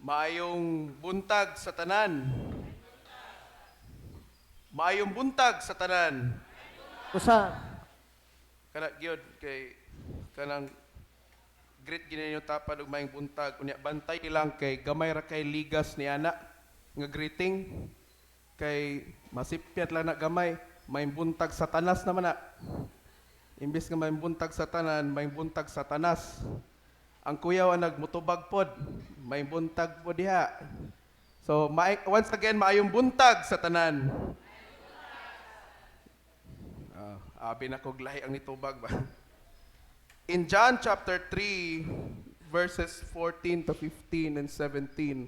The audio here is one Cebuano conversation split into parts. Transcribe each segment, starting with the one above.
Maayong buntag sa tanan. Maayong buntag sa tanan. Usa. Kana gyud kay kanang greet gyud ninyo tapad og maayong buntag. Unya bantay lang kay gamay ra kay ligas ni ana nga greeting kay masipyat lang na gamay. Maayong buntag sa tanas naman na. Imbes nga maayong buntag sa tanan, maayong buntag sa tanas. Ang kuyaw ang nagmutubag pod, maayong buntag pod diha. So, once again, maayong buntag sa tanan. Ah, abi na kog lahi ang nitubag ba. In John chapter 3 verses 14 to 15 and 17.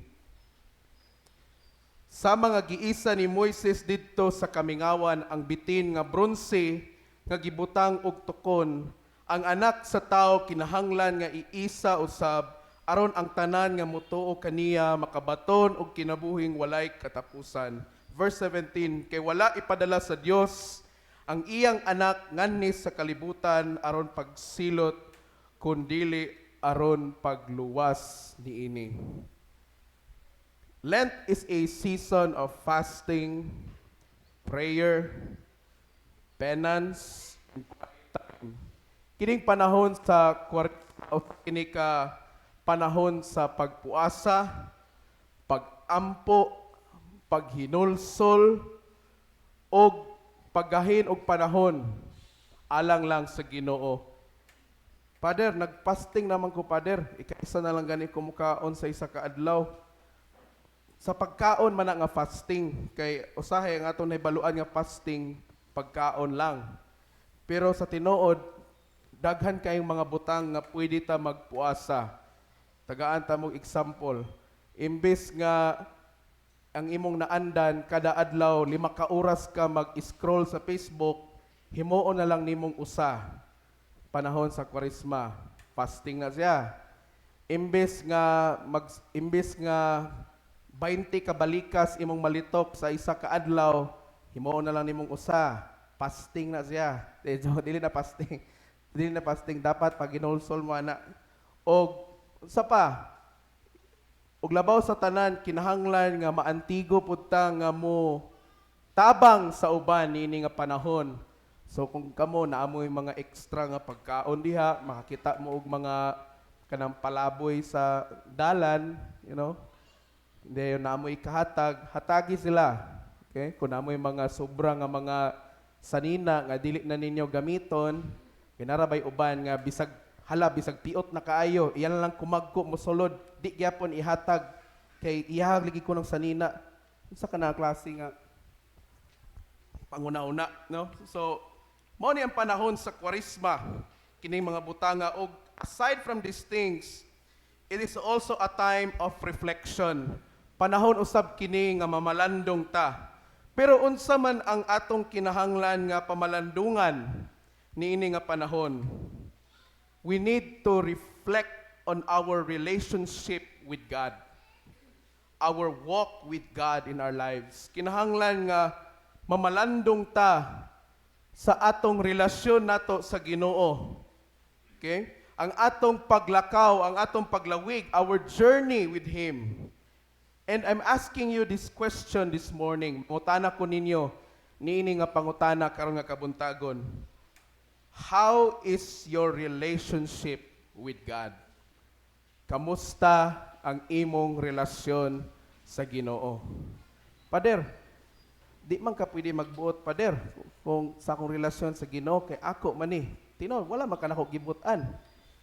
Sa mga giisa ni Moises didto sa kamingawan ang bitin nga bronse nga gibutang og tukon, ang Anak sa Tawo kinahanglan nga iisa usab aron ang tanan nga motuo kaniya makabaton og kinabuhing walay katapusan. Verse 17, kay wala ipadala sa Dios ang iyang anak nganhi sa kalibutan aron pagsilot, kundili aron pagluwas niini. Lent is a season of fasting, prayer, penance, and quiet time. Kining panahon sa o kini ka panahon sa pagpuasa, pagampo, paghinulsol, og paggahin og panahon alang lang sa Ginoo. Father, nagfasting naman ko, Father. Ikaisa na lang gani ko mukaon sa isa ka adlaw. Sa pagkaon man na nga fasting kay usahay ang atong nahibaluan nga fasting, pagkaon lang. Pero sa tinuod, daghan kayong mga butang nga pwede ta magpuasa. Tagaan ta mong example. Imbes nga ang imong naandan kada adlaw 5 ka oras ka mag-scroll sa Facebook, himuon na lang nimong usa panahon sa Kwaresma. Fasting na siya. Imbes nga 20 ka balikas imong malitok sa isa ka adlaw, himuon na lang nimong usa. Fasting na siya. Eh, dili na fasting. Dili na fasting, dapat pag ginulsol mo ana. Og sa pa, ug labaw sa tanan, kinahanglan nga maantigo pud ta nga mo tabang sa uban niini nga panahon. So kung kamo naamoy mga extra nga pagkaon diha, makakita mo og mga kanang palaboy sa dalan. Hindi yun naamoy kahatag, hatagi sila. Okay? Kung naamoy mga sobra nga mga sanina nga dili na ninyo gamiton, kinarabay uban nga bisag hala bisag piot na kaayo, iyan lang kumagko mosulod, di gyapon ihatag kay iyahag lagi ko ng sanina. Unsa ka na klase nga panguna-una, no? So, mao ni ang panahon sa Kwaresma, kining mga butanga, og aside from these things, it is also a time of reflection. Panahon usab kini nga mamalandong ta. Pero unsa man ang atong kinahanglan nga pamalandungan niini nga panahon? We need to reflect on our relationship with God. Our walk with God in our lives. Kinahanglan nga mamalandong ta sa atong relasyon nato sa Ginoo. Okay? Ang atong paglakaw, ang atong paglawig, our journey with Him. And I'm asking you this question this morning. Mangutana ko ninyo niini nga pangutana karon nga kabuntagon. How is your relationship with God? Kamusta ang imong relasyon sa Ginoo? Pader, di man ka pwede magbuot, Pader, kung sa akong relasyon sa Ginoo kay ako man ni. Tinuod, wala man kanako gibutan.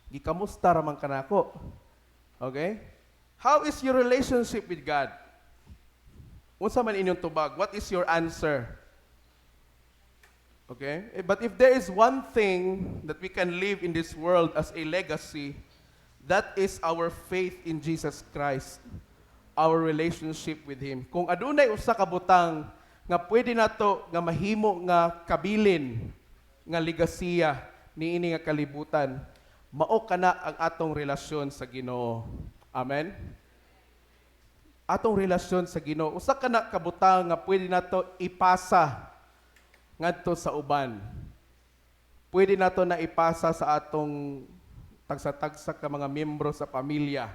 Gikamusta ra man kanako. Okay? How is your relationship with God? Unsa man inyong tubag? What is your answer? Okay? Eh, but if there is one thing that we can leave in this world as a legacy, that is our faith in Jesus Christ, our relationship with Him. Kung adunay usa ka butang nga pwede nato nga mahimo nga kabilin nga ligasiya niini nga kalibutan, mao kana ang atong relasyon sa Ginoo. Amen. Atong relasyon sa Ginoo, usa kana ka butang nga pwede nato ipasa ngadto sa uban. Pwede nato na ipasa sa atong tagsa-tagsa ka mga miyembro sa pamilya.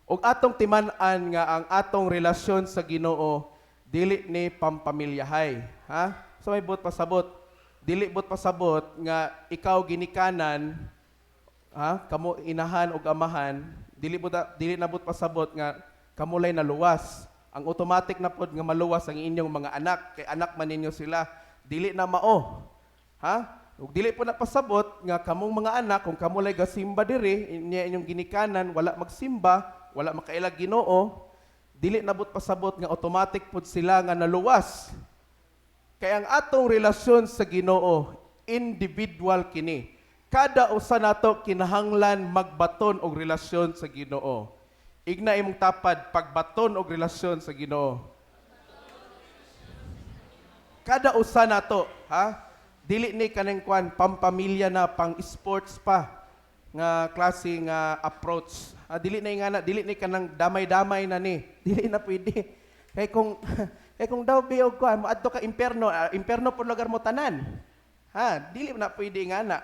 Ug atong timan-an nga ang atong relasyon sa Ginoo dili ni pampamilyahay, ha? So may buot pasabot. Dili buot pasabot nga ikaw ginikanan, ha, kamo inahan ug amahan, dili na buot pasabot nga kamo lay naluwas. Ang automatic na pod nga maluwas ang inyong mga anak kay anak man ninyo sila. Dili na mao. Ha? Ug dili po na pasabot nga kamong mga anak, kung kamo lay gasimba diri, inya inyong ginikanan wala magsimba, wala makaila Ginoo, dili na buot pasabot nga automatic pod sila nga naluwas. Kay ang atong relasyon sa Ginoo, individual kini. Kada usa nato kinahanglan magbaton og relasyon sa Ginoo. Igna imong tapad, "Pagbaton og relasyon sa Ginoo." Kada usa nato, ha? Dili ni kaning kwan pampamilya na, pang sports pa nga klase nga approach. Ah, dili na nga na, dili ni kanang damay-damay na ni. Dili na pwede. Kay kung daw bi og kwan moadto ka imperno, ah, imperno po lugar mo tanan. Ha, dili na pwede nga na.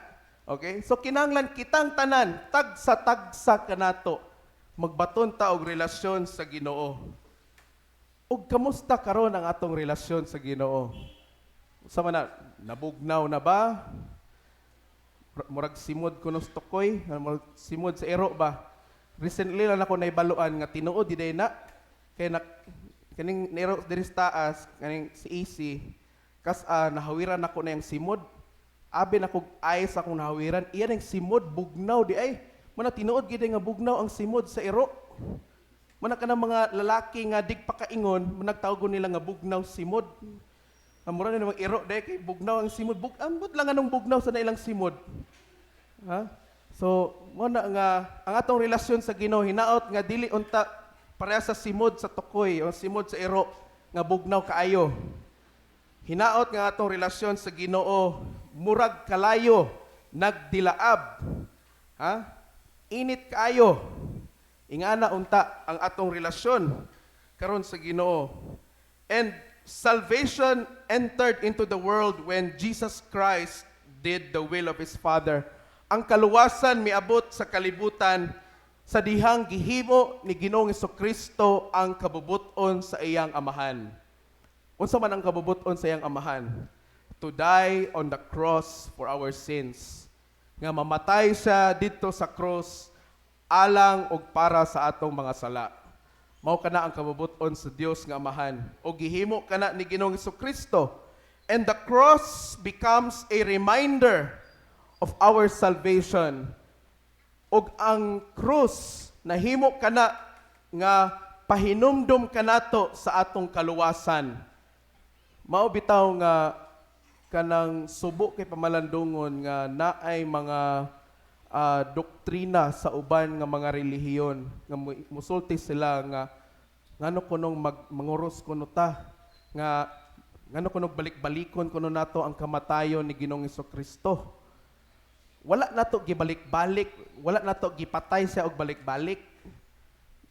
Okay? So kinahanglan kitang tanan, tagsa-tagsa kanato, magbaton ta og relasyon sa Ginoo. Ug kamusta karon ang atong relasyon sa Ginoo? Sa man na, nabugnaw na ba? Murag simod kuno sa tukoy, murag simod sa ero ba? Recently lang ako naibaluan nga tinuod di na kay na kaning nero diri sa taas, kaning si AC kas nahawiran nako na yung simod. Abi na kog ice akong nahawiran, iya nang simod bugnaw di ay. Mana tinuod gid nga bugnaw ang simod sa ero. Mana kanang mga lalaki nga dig pakaingon, nagtawgon nila nga bugnaw simod. Ang mura na namang iro dahil kay bugnaw ang simod. Ambot lang anong bugnaw sa nailang simod. Ha? So, mo na nga ang atong relasyon sa Ginoo hinaot nga dili unta pareha sa simod sa tukoy o simod sa iro nga bugnaw kaayo. Hinaot nga atong relasyon sa Ginoo murag kalayo nagdilaab. Ha? Init kaayo. Ingana unta ang atong relasyon karon sa Ginoo. And salvation entered into the world when Jesus Christ did the will of His Father. Ang kaluwasan miabot sa kalibutan sa dihang gihimo ni Ginoong Kristo ang kabubuton sa iyang amahan. Unsa man ang kabubuton sa iyang amahan? To die on the cross for our sins. Nga mamatay siya didto sa cross alang og para sa atong mga sala. Mao kana ang kabubuton sa Dios nga Amahan. O gihimo kana ni Ginoong Kristo. And the cross becomes a reminder of our salvation. Og ang krus nahimo kana nga pahinumdum kanato sa atong kaluwasan. Mao bitaw nga kanang subo kay pamalandungon nga naay mga doktrina sa uban nga mga relihiyon nga musulti sila nga ngano kunong manguros kuno ta, nga ngano kunong balik-balikon kuno nato ang kamatayon ni Ginoong Kristo. Wala nato gibalik-balik, wala nato gipatay siya og balik-balik.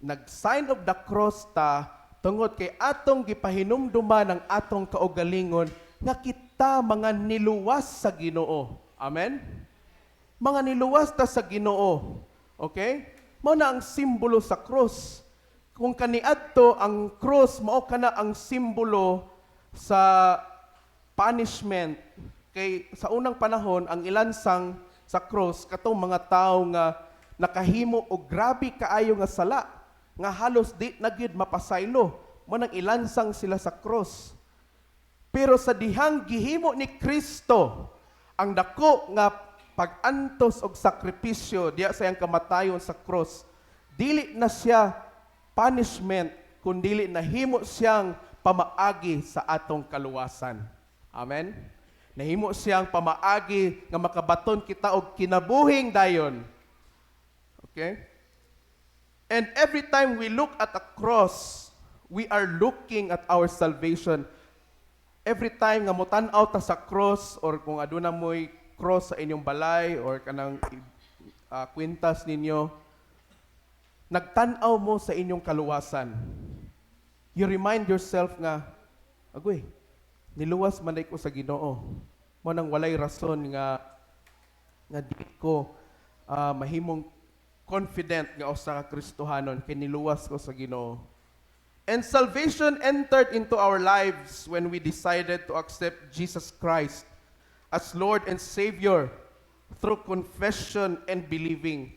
Nag sign of the cross ta tungod kay atong gipahinumduman ang atong kaugalingon nga kita mga niluwas sa Ginoo. Amen. Mga niluwas ta sa Ginoo. Okay? Mao na ang simbolo sa cross. Kung kaniadto ang cross mao kana ang simbolo sa punishment, kay sa unang panahon ang ilansang sa cross katong mga tawo nga nakahimo og grabe kaayo nga sala nga halos di na gyud mapasaylo, mo nang ilansang sila sa cross. Pero sa dihang gihimo ni Kristo ang dako nga pag-antos og sakripisyo diya sa iyang kamatayon sa cross, dili na siya punishment kundili nahimo siyang pamaagi sa atong kaluwasan. Amen. Nahimo siyang pamaagi nga makabaton kita og kinabuhing dayon. Okay? And every time we look at a cross, we are looking at our salvation. Every time nga motan-aw ta sa cross or kung aduna mo'y cross sa inyong balay or kanang kwintas ninyo, nagtan-aw mo sa inyong kaluwasan. You remind yourself nga, "Agoy, niluwas man ko sa Ginoo. Mo nang walay rason nga di ko mahimong Confident nga usa ka Kristohanon kay niluwas ko sa Ginoo. And salvation entered into our lives when we decided to accept Jesus Christ as Lord and Savior through confession and believing.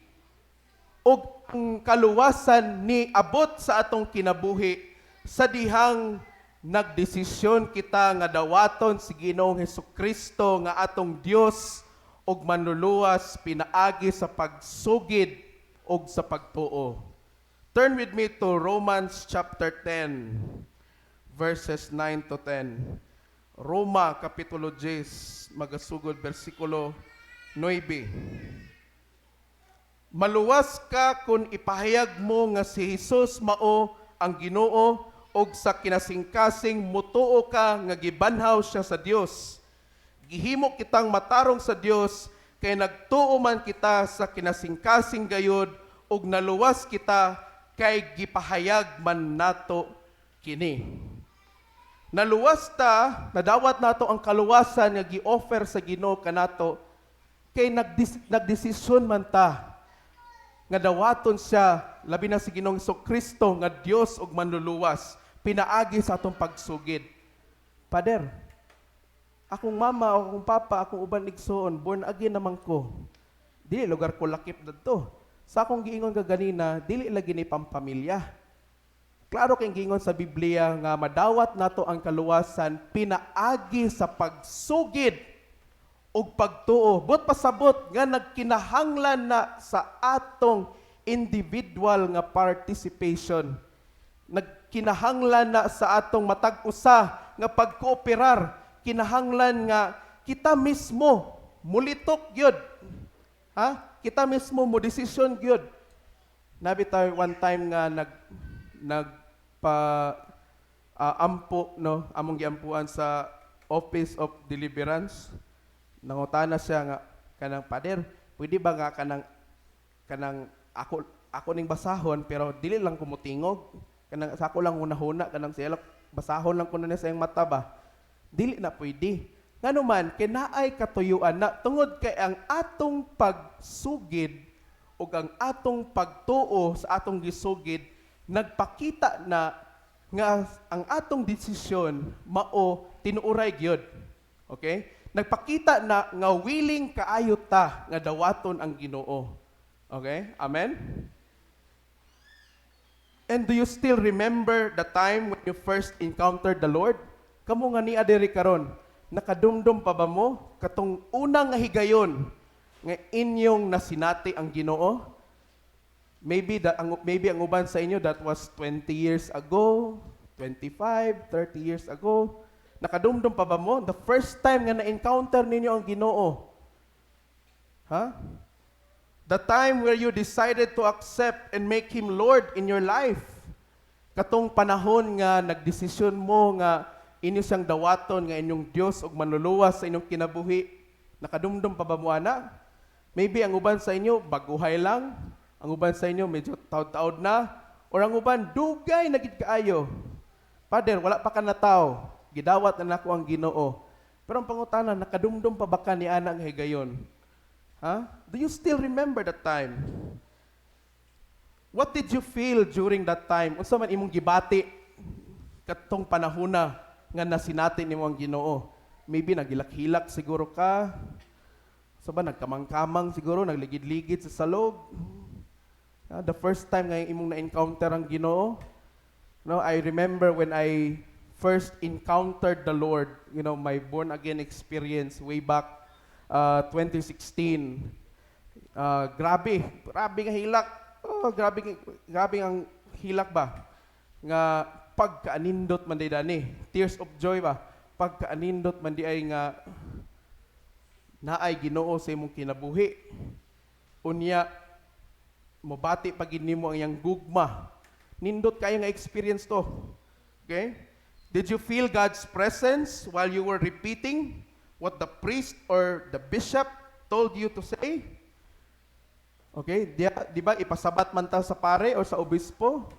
Ug ang kaluwasan ni abot sa atong kinabuhi sa dihang nagdesisyon kita nga dawaton si Ginoong Hesukristo nga atong Dios ug manluluwas pinaagi sa pagsugid ug sa pagtuo. Turn with me to Romans chapter 10 verses 9 to 10. Roma kapitulo 10, magasugod bersikulo 9. Maluwas ka kung ipahayag mo nga si Jesus mao ang Ginoo ug sa kinasingkasing mutuo ka nga gibanhaw siya sa Dios. Gihimo kitang matarong sa Dios kay nagtuo man kita sa kinasingkasing gayud ug naluwas kita kay gipahayag man nato kini. Naluwas ta, nadawat nato ang kaluwasan nga gi-offer sa Ginoo kanato kay nagdesisyon man ta nga dawaton siya, labi na si Ginoong Kristo nga Dios ug manluluwas pinaagi sa atong pagsugid. Pader, akong mama o akong papa, akong uban igsoon, born again naman ko. Dili lugar ko lakip dadto. Sa akong giingon kaganina, dili lagi ni pampamilya. Klaro kay giingon sa Biblia nga madawat nato ang kaluwasan pinaagi sa pagsugid ug pagtuo. But pasabot nga nagkinahanglan na sa atong individual nga participation. Nagkinahanglan na sa atong matag usa nga pagkooperar. Kinahanglan nga kita mismo mulitok gyud. Ha? Kita mismo mo desisyon gyud. Naa bitaw one time nga nagpa ampo, no, among giampuan sa Office of Deliverance. Nangutana siya nga kanang, "Pader, pwede ba nga kanang ako ning basahon pero dili lang ko mutingog, kanang sa ako lang hunahuna, kanang siya basahon lang ko na sa iyang mata ba?" Dili na pwede. Ngano man kay naay katuyuan na tungod kay ang atong pagsugid ug ang atong pagtuo sa atong gisugid nagpakita na nga ang atong desisyon mao tinuoray gyud. Okay? Nagpakita na nga willing kaayo ta nga dawaton ang Ginoo. Okay? Amen? And do you still remember the time when you first encountered the Lord? Kamo nga nia diri karon, nakadumdum pa ba mo katong unang nga higayon nga inyong nasinati ang Ginoo? Maybe ang uban sa inyo, that was 20 years ago, 25, 30 years ago. Nakadumdum pa ba mo the first time nga na-encounter ninyo ang Ginoo? Ha? The time where you decided to accept and make Him Lord in your life. Katong panahon nga nagdesisyon mo nga inyo siyang dawaton nga inyong Dios ug manluluwas sa inyong kinabuhi. Nakadumdum pa ba mo ana? Maybe ang uban sa inyo baguhay lang, ang uban sa inyo medyo taod-taod na, or ang uban dugay na gid kaayo. "Father, wala pa ka nataw. Gidawat na nako ang Ginoo." Pero ang pangutana, nakadumdum pa ba ka ni ana nga higayon? Ha? Do you still remember that time? What did you feel during that time? Unsa man imong gibati katong panahona nga nasinati nimo ang Ginoo? Maybe nagilak-hilak siguro ka. Sa ba nagkamang-kamang siguro, nagligid-ligid sa salog. The first time nga imong na-encounter ang Ginoo. No, I remember when I first encountered the Lord, my born again experience way back 2016. Grabe, grabe nga hilak. Oh, grabe, grabe ang hilak ba? Nga pagkaanindot man diay dani. Tears of joy ba? Pagkaanindot man diay nga naay Ginoo sa imong kinabuhi. Unya mobati pa gid nimo ang iyang gugma. Nindot kayo nga experience to. Okay? Did you feel God's presence while you were repeating what the priest or the bishop told you to say? Okay? Di ba ipasabat man ta sa pare or sa obispo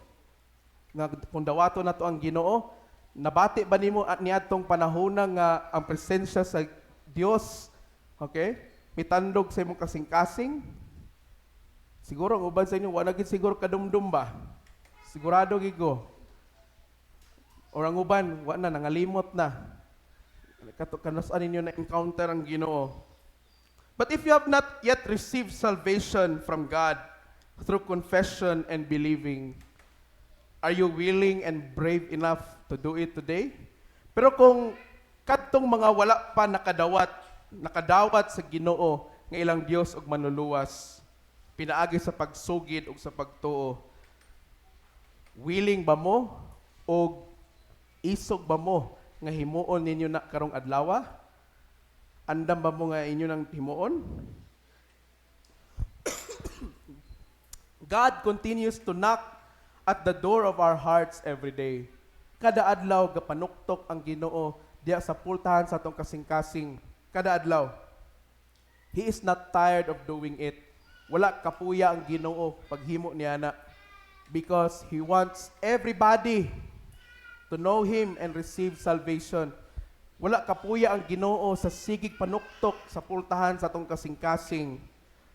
nga kung dawato nato ang Ginoo, nabati ba nimo at niadtong panahona nga ang presensya sa Dios, okay, mitandog sa imong kasing-kasing? Siguro ang uban sa inyo wala gid siguro kadumdum ba? Sigurado gid ko. Or ang uban wa na, nangalimot na. Kato kanus-a ninyo na encounter ang Ginoo? But if you have not yet received salvation from God through confession and believing, are you willing and brave enough to do it today? Pero kung kadtong mga wala pa nakadawat sa Ginoo nga ilang Dios ug Manluluwas, pinaagi sa pagsugid ug sa pagtuo, willing ba mo o isog ba mo nga himuon ninyo na karong adlaw? Andam ba mo nga inyo nang himuon? God continues to knock at the door of our hearts every day. Kada adlaw gapanuktok ang Ginoo diya sa pultahan sa atong kasing-kasing. Kada adlaw. He is not tired of doing it. Wala kapuya ang Ginoo paghimo niya na because He wants everybody to know Him and receive salvation. Wala kapuya ang Ginoo sa sigig panuktok sa pultahan sa atong kasing-kasing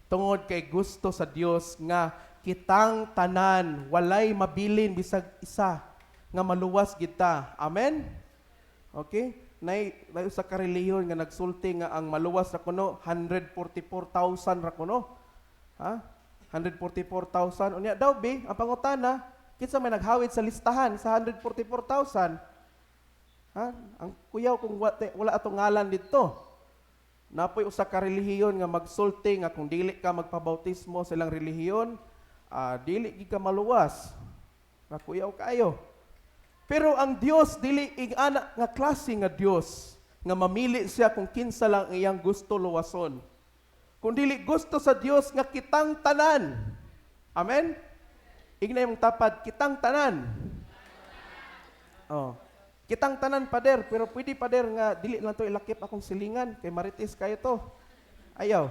tungod kay gusto sa Dios nga kitang tanan, walay mabilin bisag isa, nga maluwas kita. Amen. Okay? Nay usa ka relihiyon nga nagsulti nga ang maluwas ra kuno 144,000 ra kuno. Ha? 144,000. Unya daw bi, ang pangutana, kinsa may naghawid sa listahan sa 144,000? Ha? Ang kuyaw kung wala atong ngalan didto. Napoy usa ka relihiyon nga magsulti nga kung dili ka magpabautismo sa ilang relihiyon, dili gid ka maluwas. Nakuyaw kayo. Pero ang Dios dili ing-ana nga klase nga Dios nga mamili siya kung kinsa lang iyang gusto luwason. Kung dili, gusto sa Dios nga kitang tanan. Amen? Ingna imong tapad, "Kitang tanan." Oh. "Kitang tanan, pader, pero pwede, pader, nga dili lang to ilakip akong silingan kay marites kayo to." Ayaw.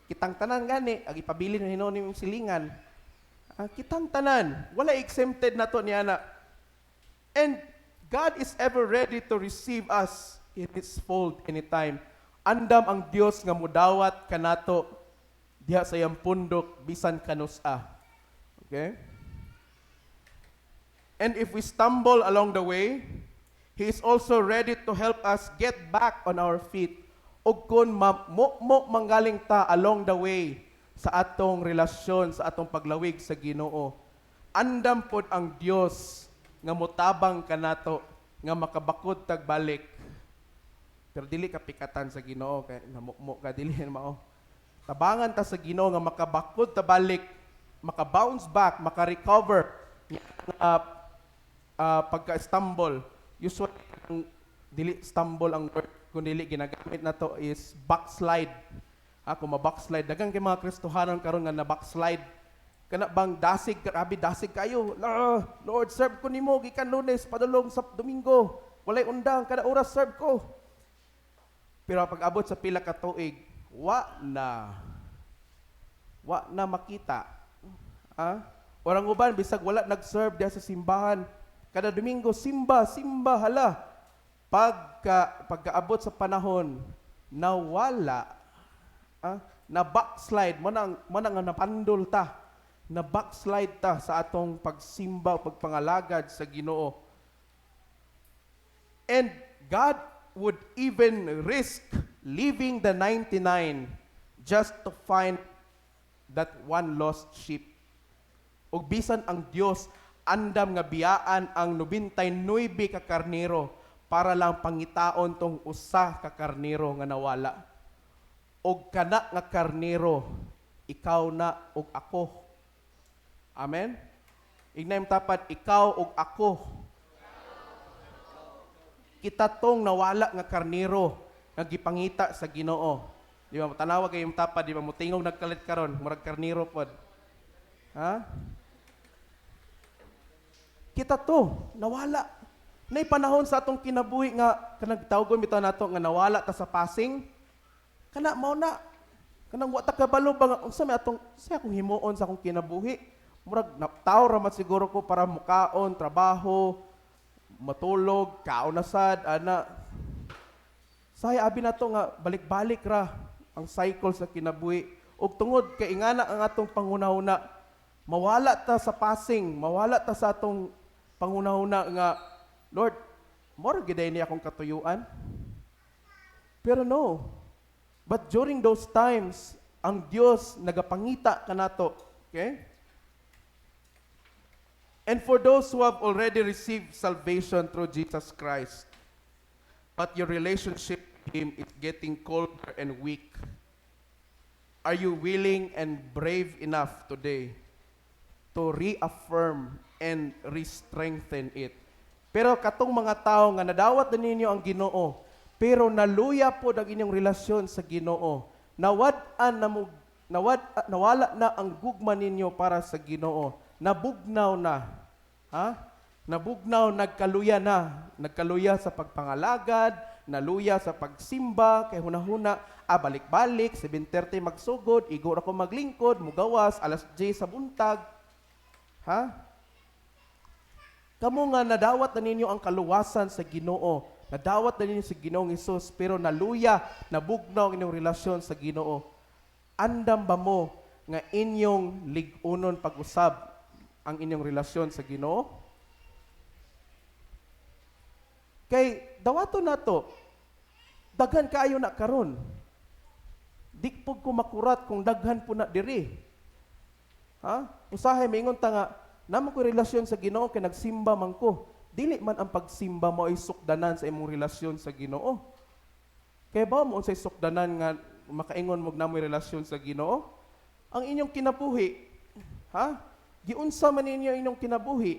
Kitang tanan gani, ag ipabilin na hinuon imong silingan. Ah, kitang tanan, wala exempted na to niya na. And God is ever ready to receive us in His fold anytime. Andam ang Dios nga mudawat kanato diha sa iyang pundok bisan kanus-a. Okay? And if we stumble along the way, He is also ready to help us get back on our feet. Ug kung mo manggaling ta along the way sa atong relasyon, sa atong paglawig sa Ginoo, andam pod ang Dios nga motabang kanato nga makabakod tag balik. Pero dili ka pikatan sa Ginoo kay namukmo ka, dili mao. Tabangan ta sa Ginoo nga makabakod ta balik, maka-bounce back, maka-recover pagka-stumble. Usually ang dili stumble ang word kung dili ginagamit na to is backslide. Ha, kung ma-backslide, daghang kay mga Kristohanon karon nga na backslide. Kana bang dasig, grabe dasig kayo. "Ah, Lord, serve ko nimo gikan Lunes padulong sa Domingo. Walay undang, kada oras serve ko." Pero pag abot sa pila ka tuig, wa na. Wa na makita. Ah? Orang uban bisag wala nag-serve diha sa simbahan. Kada Domingo simba, simba, hala. Pagkaabot sa panahon, nawala. Ah, na backslide mo na nga napandol ta. Na backslide ta sa atong pagsimba, pagpangalagad sa Ginoo. And God would even risk leaving the 99 just to find that one lost sheep. Ug bisan ang Dios andam nga biyaan ang 99 ka karnero para lang pangitaon tong usa ka karnero nga nawala. Og kana nga karnero, ikaw na ug ako. Amen? Ingna imong tapad, "Ikaw ug ako." Kita tong nawala nga karnero nga gipangita sa Ginoo. Di ba tanawa kay imong tapad, di ba mutingog nagkalit karon, murag karnero pod. Ha? Kita to, nawala. Nay panahon sa atong kinabuhi nga kanang tawgon bitaw nato nga nawala ta sa passing. Kana mao na. Kanang wa ta kabalo ba nga unsa may atong sa akong himuon sa akong kinabuhi. Murag na, tao ra man siguro ko para mukaon, trabaho, matulog, kaon na sad, ana. Saya abi na to nga balik-balik ra ang cycle sa kinabuhi. Ug tungod kay ingana ang atong panghunahuna, mawala ta sa passing, mawala ta sa atong panghunahuna nga, "Lord, mao gyud ni akong katuyuan." Pero no. But during those times, ang Dios nagapangita kanato. Okay? And for those who have already received salvation through Jesus Christ, but your relationship with Him is getting colder and weak, are you willing and brave enough today to reaffirm and re-strengthen it? Pero katong mga tao nga nadawat na ninyo ang Ginoo, pero naluya po ang inyong relasyon sa Ginoo. Nawad-an na mo, nawala na ang gugma ninyo para sa Ginoo. Nabugnaw na. Ha? Nabugnaw, nagkaluya na. Nagkaluya sa pagpangalagad, naluya sa pagsimba, kay hunahuna, balik-balik, 7:30 magsugod, igo ra ko maglingkod, mugawas, alas 10 sa buntag. Ha? Kamo nga nadawat na ninyo ang kaluwasan sa Ginoo. Nadawat na ninyo sa Ginoong Hesus, pero naluya, nabugnaw ang inyong relasyon sa Ginoo. Andam ba mo nga inyong lig-unon pag-usab ang inyong relasyon sa Ginoo? Kay dawato nato, daghan kaayo na karon. Di pud ko makurat kung daghan po na diri. Ha? Usahay maingon ta nga naa man ko relasyon sa Ginoo kay nagsimba man ko. Dili man ang pagsimba mo ay sukdanan sa imong relasyon sa Ginoo. Kay ba mo unsay sukdanan nga makaingon mo naa moy relasyon sa Ginoo? Ang inyong kinabuhi, ha? Giunsa man ninyo ang inyong kinabuhi?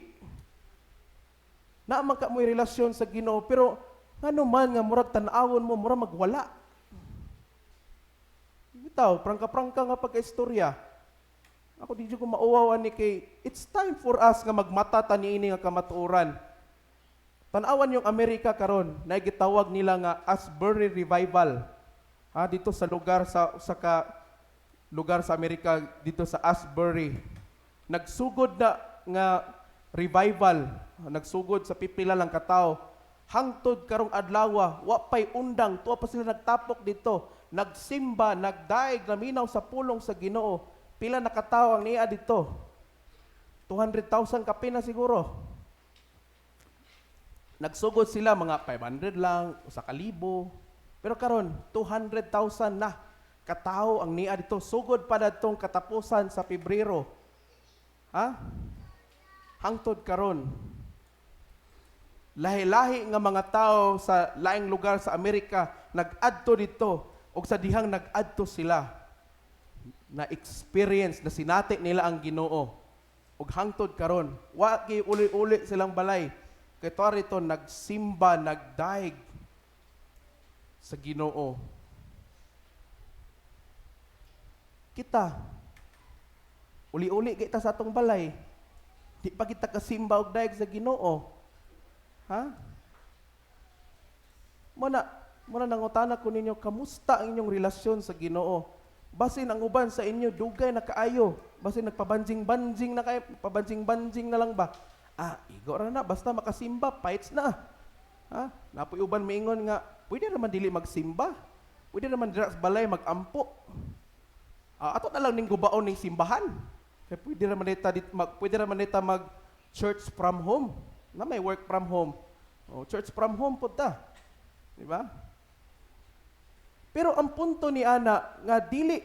Naa man ka mo'y relasyon sa Ginoo, pero ngano man nga murag tan-awon mo murag magwala. Bitaw, prangka-prangka nga pagka-istorya. Ako, di jud ko mauwaw ani kay it's time for us nga magmata ta niini nga kamatuoran. Tan-awan yung Amerika karon, na gitawag nila nga Asbury Revival. Ha, dito sa lugar sa ka lugar sa Amerika, dito sa Asbury. Nagsugod na nga revival, nagsugod sa pipila lang katawo. Hangtod karong adlaw, wa pay undang, tuwa pa sila nagtapok dito. Nagsimba, nagdaig, naminaw sa pulong sa Ginoo. Pila na katawo ang niya dito? 200,000 kapin na siguro. Nagsugod sila mga 500 lang, 1,000. Pero karon 200,000 na katao ang niya dito. Sugod pa datong katapusan sa Pebrero. Ha? Hangtod karon. Lahi-lahi nga mga tao sa laing lugar sa Amerika nag-adto dito ug sa dihang nag-adto sila, na experience na sinati nila ang Ginoo. Ug hangtod karon, wa kay uli-uli silang balay. Kay tuwa rito nagsimba, nagdaig sa Ginoo. Kita uli-uli kita sa atong balay. Di pa kita kasimba og daig sa Ginoo. Ha? Muna nangutana ko ninyo, kamusta ang inyong relasyon sa Ginoo? Basin ang uban sa inyo dugay na kaayo. Basin nagpabanjing-banjing na kayo, pabanjing-banjing na lang ba? Ah, igo ra na, basta makasimba, fights na. Ha? Napoy uban miingon nga, pwede naman dili magsimba. Pwede naman dira sa balay magampo. Ah, ato na lang ning gubaon ning simbahan. Kay pwede raman dita mag church from home. Na may work from home. Oh, church from home pud ta. Di ba? Pero ang punto ni ana nga dili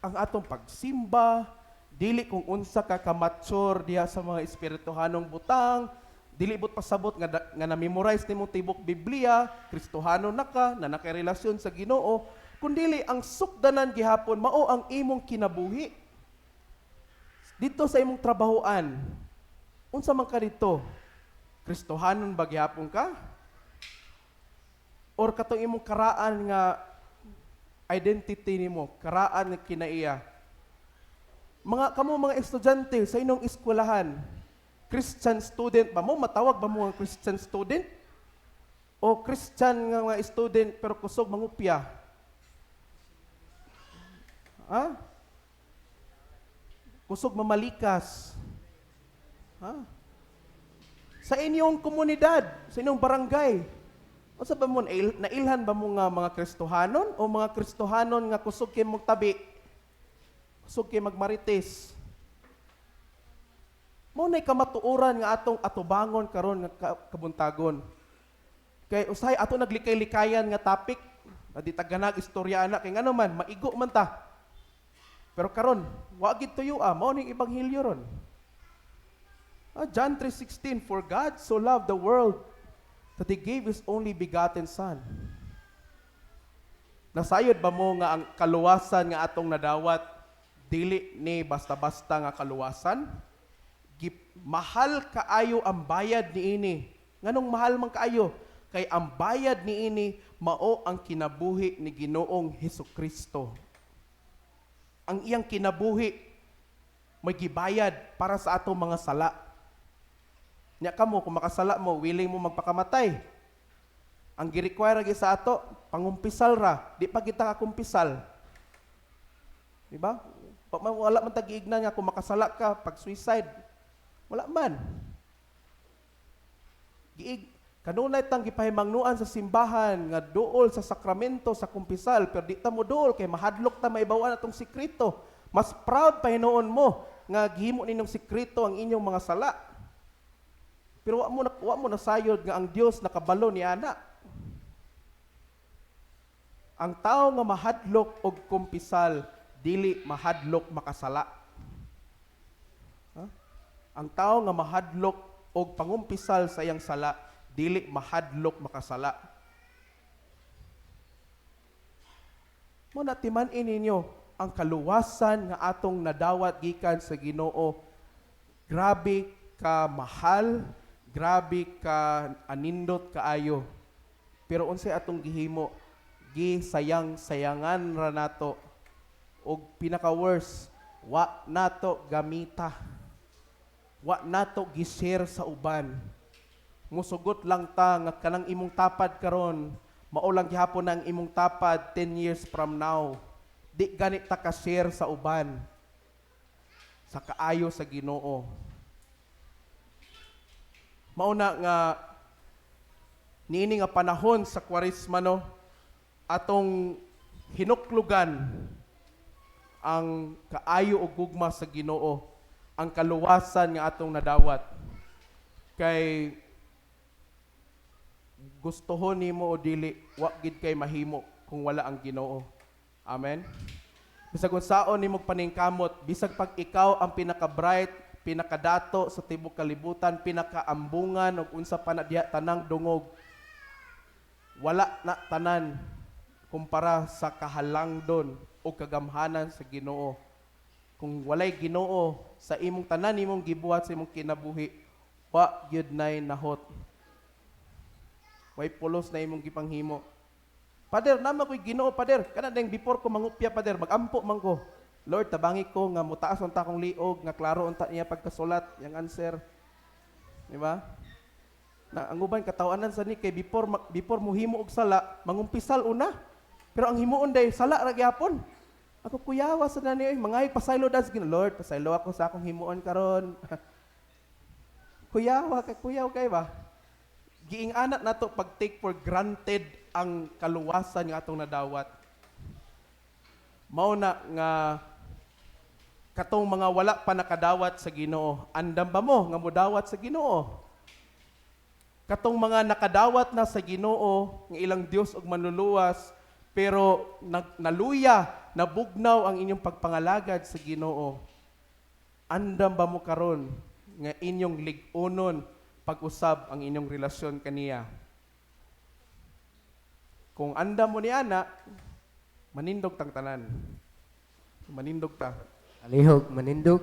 ang atong pagsimba, dili kung unsa ka ka-mature diha sa mga espirituhanong butang, dili but pasabot nga nga na-memorize nimo tibok Biblia, Kristohano na ka, na nakarelasyon sa Ginoo, kundili ang sukdanan gihapon mao ang imong kinabuhi. Dito sa imong trabahoan, unsa man ka dito? Kristohanon ba gihapon ka? Or katong imong karaan nga identity nimo, karaan nga kinaiya? Mga kamo mga estudyante sa inyong eskwelahan, Christian student ba mo? Matawag ba mo ang Christian student? O Christian nga mga student pero kusog mangupya? Ha? Kusog mamalikas? Ha? Sa inyong komunidad, sa inyong barangay, unsa ba mo, nailhan ba mo nga mga Kristohanon o mga Kristohanon nga kusog kay mong tabi? Kusog kay magmarites. Mao nay kamatuoran nga atong atubangon karon nga kabuntagon. Kay usahay ato naglikay-likayan nga topic, di ta ganag istorya ana kay ngano man maigo man ta. Pero karon, wa gid tuyo ah, mao ning ebanghelyo ron. John 3:16, "For God so loved the world that He gave His only begotten Son." Nasayod ba mo nga ang kaluwasan nga atong nadawat dili ni basta-basta nga kaluwasan? Mahal kaayo ang bayad niini. Nganong mahal man kaayo? Kay ang bayad niini mao ang kinabuhi ni Ginoong Hesukristo. Ang iyang kinabuhi may gibayad para sa atong mga sala. Nya kamo, kung makasala mo, willing mo magpakamatay. Ang gi-require lagi sa ato, pangumpisal ra, di pa kita kakumpisal. Di ba? Wala man tag-iignan nga kung makasala ka pag suicide. Wala man. Giig kanunay tang gipahimangnuan sa simbahan nga duol sa sakramento sa kumpisal, pero di ta mo duol kay mahadlok ta maibaw-an atong sekreto. Mas proud pa hinuon mo nga gihimo ninyong sekreto ang inyong mga sala. Pero wa mo nasayod nga ang Dios nakabalo ni ana. Ang tao nga mahadlok og kumpisal, dili mahadlok makasala. Ha? Ang tao nga mahadlok og pangumpisal sa iyang sala, dili mahadlok makasala. Mo na timan-i ninyo ang kaluwasan nga atong nadawat gikan sa Ginoo. Grabe ka mahal, grabe ka anindot kaayo. Pero unsay atong gihimo? Gisayang-sayangan ra nato. Og pinaka worst, wa nato gamita. Wa nato gi-share sa uban. Musugot lang ta nga kanang imong tapad karon, mao lang gihapon ang imong tapad 10 years from now. Di ganit ta ka-share sa uban sa kaayo sa Ginoo. Mao na nga niini nga panahon sa Kwaresma, no, atong hinuklugan ang kaayo ug gugma sa Ginoo, ang kaluwasan nga atong nadawat. Kay gustohon nimo o dili, wa gid kay mahimo kung wala ang Ginoo. Amen. Bisag unsaon nimo paningkamot, bisag pag ikaw ang pinaka-bright, pinakadato sa tibok kalibutan, pinakaambungan ug unsa pa na diha tanang dungog, wala na tanan kumpara sa kahalangdon o kagamhanan sa Ginoo. Kung walay Ginoo sa imong tanan nimong gibuhat sa imong kinabuhi, wa gyud nay nahot. Way pulos na imong gipanghimo. "Pader, naa man ko'y Ginoo, pader. Kana ding before ko mangupya, pader, magampo man ko. Lord, tabangi ko nga mutaas unta akong liog, nga klaro unta niya pagkasulat, yang answer." Di ba? Na ang uban katawanan sa ni kay before muhimo og sala, mangumpisal una. Pero ang himuon day sala ra gyapon. Ako kuyawa sa nani oy, mangay pasaylo das Ginoo. "Lord, pasaylo ako sa akong himuon karon." Kuyawa kay kuyaw kay ba? Giing-ana nato pag take for granted ang kaluwasan nga atong nadawat. Mao na nga katong mga wala pa nakadawat sa Ginoo, andam ba mo nga modawat sa Ginoo? Katong mga nakadawat na sa Ginoo nga ilang Dios ug Manluluwas, pero naluya, nabugnaw ang inyong pagpangalagad sa Ginoo. Andam ba mo karon nga inyong lig-unon pag-usab ang inyong relasyon kaniya? Kung andam mo ni ana, manindog tang tanan. Manindog ta. Palihog, manindog.